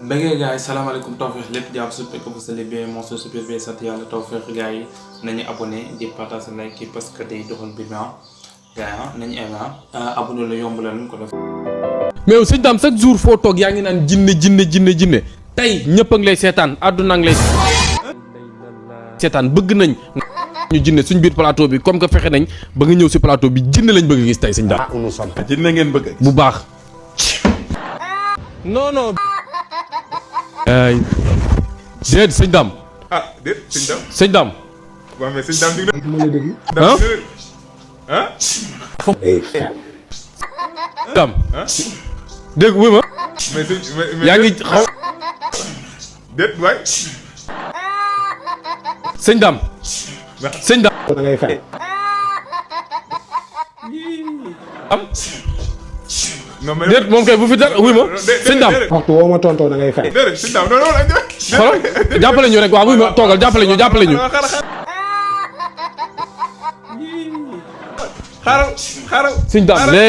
bëggee gars yi salaamaaleykum Tawfekh lépp jàmm su fekkee vous allez bien mon super bien sant yàlla Tawfekh gars yi nañu abonné di partager like parce que day doxal mbir mi gars yi nañu aimé abonné la yomb la ñu ko def. mais yow sëñ Dame chaque jour foo toog yaa ngi naan jinne tey ñëpp a ngi lay seetaan àdduna ngi lay seetaan bëgg nañ ñu jinne suñ biir plateau bi comme que fexe nañ ba nga ñëw si plateau bi jinne lañ bëgg gis tey sëñ Dame. jinne ngeen bëgg bu baax. non. ay déet sëñ Dame. ah déet sëñ Dame. sëñ Dame. waaw mais sëñ Dame dig na. ah. Dame. dégg wuy ma. mais yaa ngi xaw. déet waay. sëñ Dame. sëñ Dame. da ngay fay. am. non mais déet moom kay bu fi dara wuy ma. sëñ Dame. waxtu woo ma tontoo da ngay fay. déedéet sëñ Dame non xoolal jàppale ñu rek waaw wuy ma toogal jàppale ñu. xaaral. sëñ Dame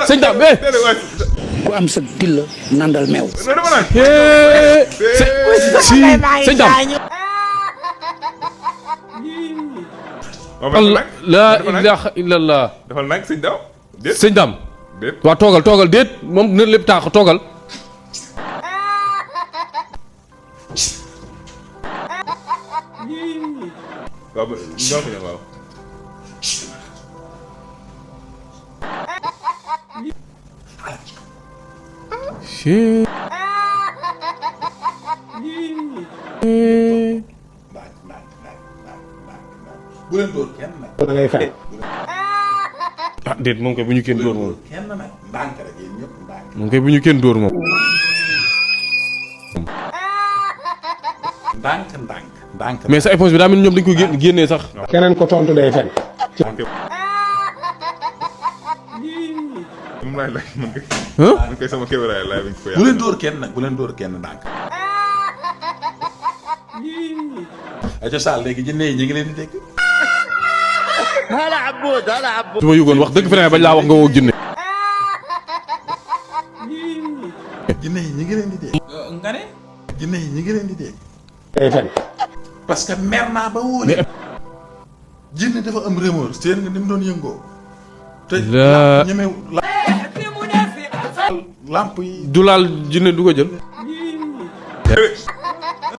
sëñ Dame ku am sa dilla nandal meew. sëñ Dame. la ilaha illallah. dafal nag sëñ Dame. déet sëñ Dame. déet waaw toogal déet moom na lépp taax toogal. waaw ba ñoo ko ñëw waaw. bu leen dóor kenn nag. da ngay fay. ah déet moom kay bu ñu kenn dóor moom. kenn nag ndànk rek yéen ñëpp ndànk. moom kay bu ñu kenn dóor moom. ndànk. mais sa éponge bi daa mel ni ñoom dañ ko génnee sax. keneen ko tontu day fen. moom laay laaj man kay. ah man kay sama caméra laay bañ ko bu leen dóor kenn nag bu leen dóor kenn ndànk. aco Sall léegi jinne yi ñu ngi leen di dégg. su ma yëgoon wax dëgg fa bañ laa wax nga woo jinne. jinne yi ñu ngi leen di dégg. nga ne. jinne yi ñu ngi leen di dégg. day fen. parce que mer naa ba wóole. jinne dafa am remords seen nga ni mu doon yëngoo. te La- ñeme lamp yi. du laal jinne du ko jël.